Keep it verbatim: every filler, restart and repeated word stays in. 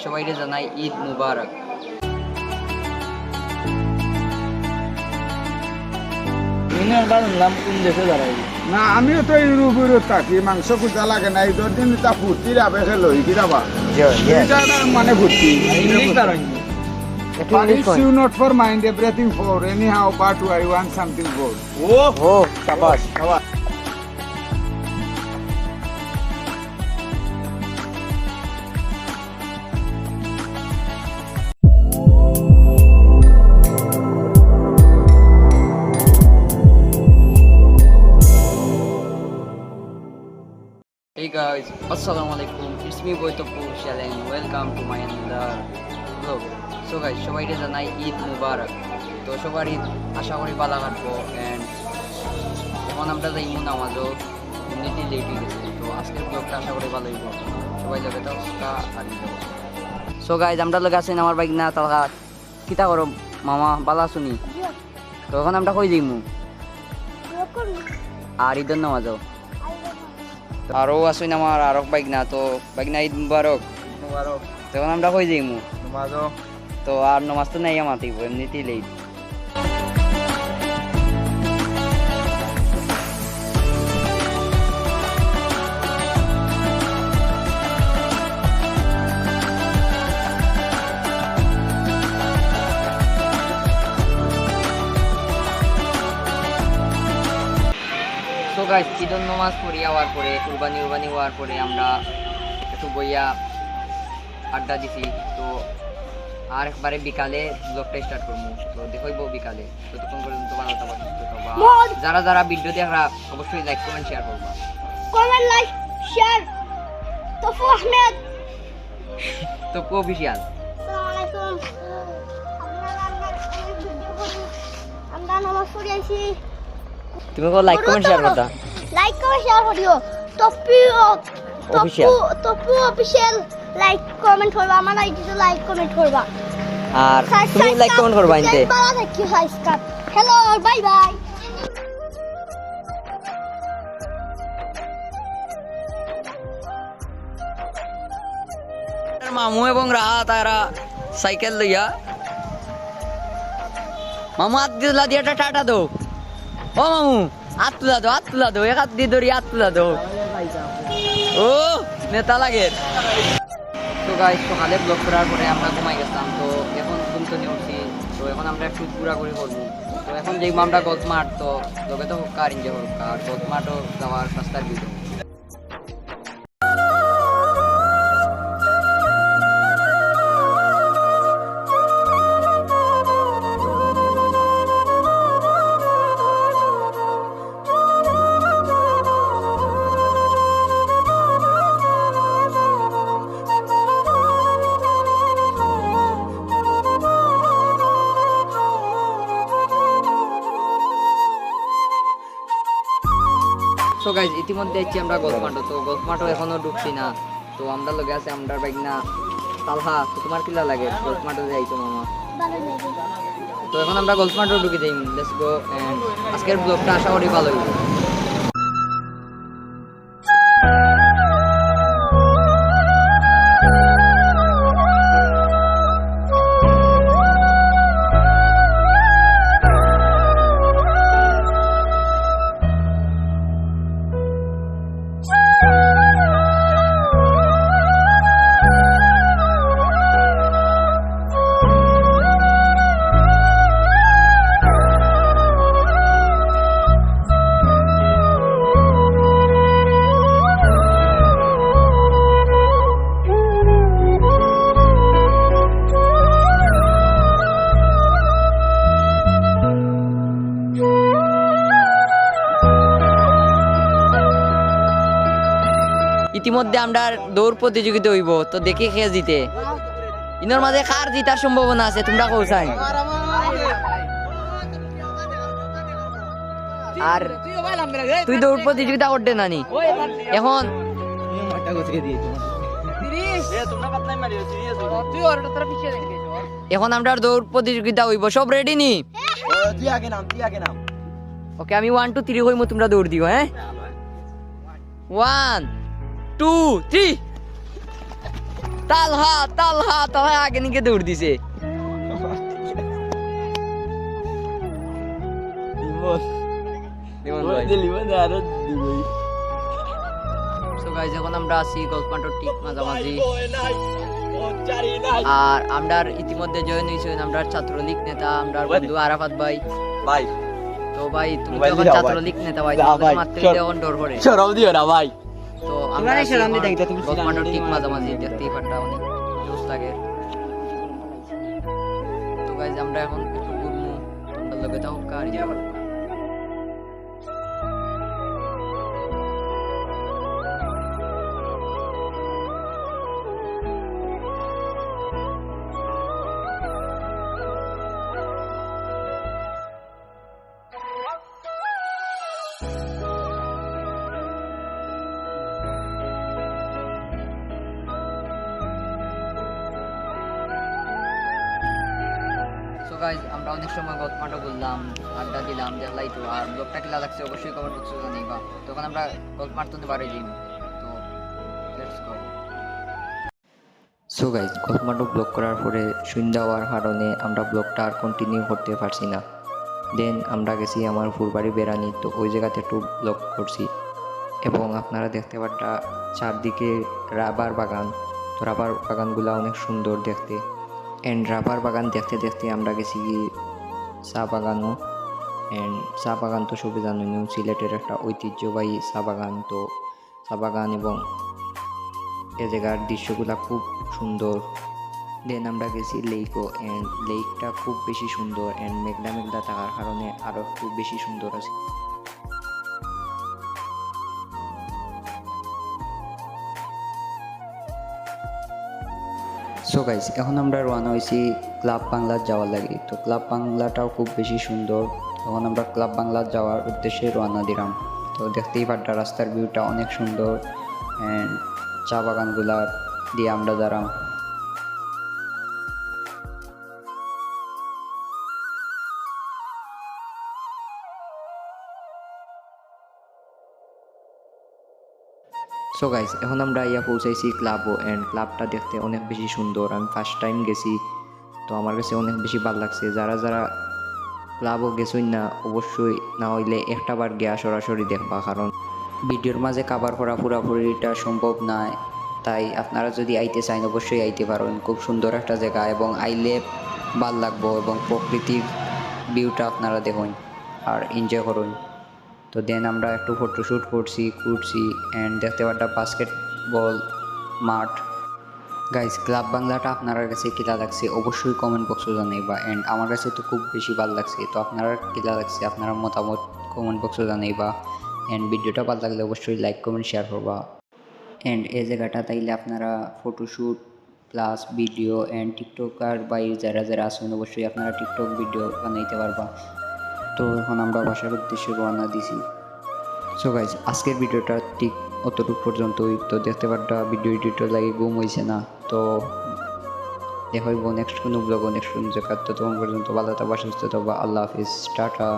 সবাইরে জানাই ঈদ মুবারক। ইনার বাদ নাম কোন দেশে দাঁড়াই? না, আমিও তো ইউরোপ, ইউরোপ থাকি, মাংস কুচা লাগে না, এই দশ দিন তা ফুর্তির আবেশে লই, কিরা বা? জি, জি। এটা একটা মানে ফুর্তি। ইংলিশ দাঁড়াই। But it's you not for mind, everything for, anyhow, but I want something for. ও, ও, সাবাস। সাবাস। Hey guys, আসসালামু আলাইকুম। It's me Boy Toppu Official and welcome to my another vlog. So guys, সবাইরে জানাই ঈদ মুবারক। তো সবার ঈদ আশা করি ভালা কাটবো। And এখন আমরা যাইমু নামাজও, এমনিতেই লেট অই গেছে। তো আজকের ব্লগটা আশা করি ভালা অইবো। সবাই লগে থাকবা আর enjoy করবা। So guys, আমরার লগে আছইন আমার ভাইগ্না তালহা। কিতা করো মামা, ভালা আছো নি? তো এখন আমরা কই যাইমু? আর ঈদর নামাজও। আরও আছইন আমার আরক ভাইগ্না, তো ভাইগ্না ঈদ মুবারক। মুবারক। তো এখন আমরা কই যাইমু? নামাজও। তো আর নামাজ তো নাই, আমার তো এমনিতেই লেট। So guys, ঈদর নামাজ পড়ি আওয়ার পরে, কুরবানি উরবানি অওয়ার পরে আমরা একটু বইয়া আড্ডা দিছি। তো আর একবারে বিকালে ব্লগটা start করমু, তো দেখাইবো বিকালে। ততক্ষণ পর্যন্ত ভালা থাকবা, সুস্থ থাকবা। যারা যারা ভিডিও দেখরা অবশ্যই like, comment, share করবা। Comment, like, share। তপু আহমেদ। তপু Official। আসসালামু আলাইকুম। আমরা নামাজ পড়ি আইছি। তুমি কও like, comment, share করতা? Like, comment, share করিও। তপু অ-, Official। Tapu, Tapu Official। Like, comment করবা, আমার আইডিতে like, comment করবা। আর তুমি like, comment করবা ইনতে। ভালা থাকিও, subscribe। Hello, bye bye। মামু এবং রাহা তারা সাইকেল লইয়া। মামু, আত তুলা দিয়া একটা টাটা দেও। ও মামু, আত তুলা দেও, আত তুলা দেও, এক আত দি ধরি আত তুলা দেও। ও, নেতা লাগে। তো guys, সকালে ব্লগ করার পরে আমরা ঘুমাই গেছিলাম, তো এখন ঘুম তো উঠছি। তো এখন আমরা একটু ঘোরাঘুরি করবো। তো এখন যাইমু আমরা গল্ফ মাঠ, তো লগে তো হক্কা আর enjoy হক্কা, আর গল্ফ মাঠও যাওয়ার রাস্তার ভিডিও। So guys, ইতিমধ্যে আইছি আমরা গল্ফ মাঠো। তো গল্ফ মাঠো এখনো ঢুকছি না। তো আমরার লগে আছে আমরার ভাইগ্না তালহা। তো তুমার কিলা লাগে গল্ফ মাঠো যাইতো মামা? ভালা লাগে। তো এখন আমরা গল্ফ মাঠো ঢুকি যাই। Let's go and আজকের ব্লগটা আশা করি ভালা অইবো। ইতিমধ্যে আমরার দৌড় প্রতিযোগিতা অইবো, তো দেখি কে জিতে। ইনোর মাঝে কার জিতার সম্ভাবনা আছে, তুমরা কও চাই। আর তুই দৌড় প্রতিযোগিতা করতে নানি? এখন এখন আমরার দৌড় প্রতিযোগিতা অইবো, সব রেডি নি? ও, তুই আগে নাম, তুই আগে নাম। ওকে, আমি one two three কইমু, তুমরা দৌড় দিও, হ্যাঁ? One, two, three। তালহা, তালহা, তালহা আগে নিকে দৌড় দিছে। লিমন। লিমন ভাই। So guys, এখন আমরা আছি গল্ফ মাঠর ঠিক মাঝামাঝি। আর আমরার ইতিমধ্যে জয়েন হইছেন আমরার ছাত্রলীগ নেতা, আমরার বন্ধু আরাফাত ভাই। ভাই। তো ভাই, তুমি তো এখন ছাত্রলীগ নেতা ভাই, তুমি মারতে দিলে এখন ডর করে। শরম দিও না ভাই। তো আমরা আছি এখন গল্ফ মাঠর ঠিক মাঝামাঝি, দেখতেই পারতা অনেক জোশ লাগে। তো গাইজ, আমরা এখন একটু ঘুরমু, তোমরা লগে থাকো আর enjoy করো। So guys, আমরা অনেক সময় গল্প মাঠও বললাম, আড্ডা দিলাম, দেখলাই তো। আর ব্লগটা কিলা লাগছে অবশ্যই কমেন্ট বক্সে জানাইবা। তখন আমরা গল্প মাঠ তো বাড়ি যাই। তো let's go. So guys, golf মাঠও ব্লগ করার পরে সন্ধ্যা হওয়ার কারণে আমরা ব্লগটা আর কন্টিনিউ করতে পারছি না। দেন আমরা গেছি আমার ফুরবাড়ি বেড়ানি, তো ওই জায়গাতে একটু ব্লগ করছি। এবং আপনারা দেখতে পারটা চারদিকে রাবার বাগান, তো রাবার বাগানগুলা অনেক সুন্দর দেখতে। অ্যান্ড রাবার বাগান দেখতে দেখতে আমরা গেছি কি চা বাগানও। অ্যান্ড চা বাগান তো সবে জানেন, সিলেটের একটা ঐতিহ্যবাহী চা বাগান। তো চা বাগান এবং এ জায়গার দৃশ্যগুলা খুব সুন্দর। দেন আমরা গেছি লেকও, অ্যান্ড লেকটা খুব বেশি সুন্দর, অ্যান্ড মেঘলা মেঘলা থাকার কারণে আরও খুব বেশি সুন্দর আছে। সো গাইস, এখন আমরা রওনা হইছি ক্লাব বাংলাত যাওয়ার লাগি। তো ক্লাব বাংলাটাও খুব বেশি সুন্দর। এখন আমরা ক্লাব বাংলাত যাওয়ার উদ্দেশ্যে রওনা দিলাম। তো দেখতেই পারটা রাস্তার ভিউটা অনেক সুন্দর, অ্যান্ড চা বাগানগুলা দিয়ে আমরা দাঁড়াম। সো গাইস, এখন আমরা আইয়া পৌঁছাইছি ক্লাবও, অ্যান্ড ক্লাবটা দেখতে অনেক বেশি সুন্দর। আমি ফার্স্ট টাইম গেছি, তো আমার কাছে অনেক বেশি ভালো লাগছে। যারা যারা ক্লাবও গেছইন না, অবশ্যই না হইলে একটা বার গিয়া সরাসরি দেখবা, কারণ ভিডিওর মাঝে কভার করা পুরাপুরিটা সম্ভব নয়। তাই আপনারা যদি আইতে চান, অবশ্যই আইতে পারেন। খুব সুন্দর একটা জায়গা, এবং আইলে ভালো লাগবো, এবং প্রকৃতির ভিউটা আপনারা দেখুন আর এনজয় করুন। তো দেন আমরা একটু ফটোশ্যুট করছি, ঘুরছি, অ্যান্ড দেখতে পারটা বাস্কেটবল মাঠ। গাইস, ক্লাব বাংলাটা আপনার কাছে কিলা লাগছে অবশ্যই কমেন্ট বক্সে জানাইবা, অ্যান্ড আমার কাছে তো খুব বেশি ভালো লাগছে। তো আপনার কিলা লাগছে, আপনার মতামত কমেন্ট বক্সে জানাইবা, অ্যান্ড ভিডিওটা ভালো লাগলে অবশ্যই লাইক কমেন্ট শেয়ার করবা। অ্যান্ড এই জায়গাটা তাইলে আপনারা photoshoot plus video and TikToker ভাই যারা যারা আছেন, অবশ্যই আপনারা টিকটক ভিডিও বানাইতে পারবা। তো এখন আমরা বাসার উদ্দেশ্যে রওনা দিছি। সো গাইস, আজকের ভিডিওটা ঠিক অতটুকু পর্যন্তই। তো দেখতে পারটা ভিডিও এডিটর লাগি ঘুম হইছে না, তো দেখা হইব নেক্সট কোনো ব্লগ, নেক্সট কোনো জায়গা। তো তখন পর্যন্ত ভালো থাকবা, সুস্থ থাকবা। আল্লাহ হাফিজ, টাটা।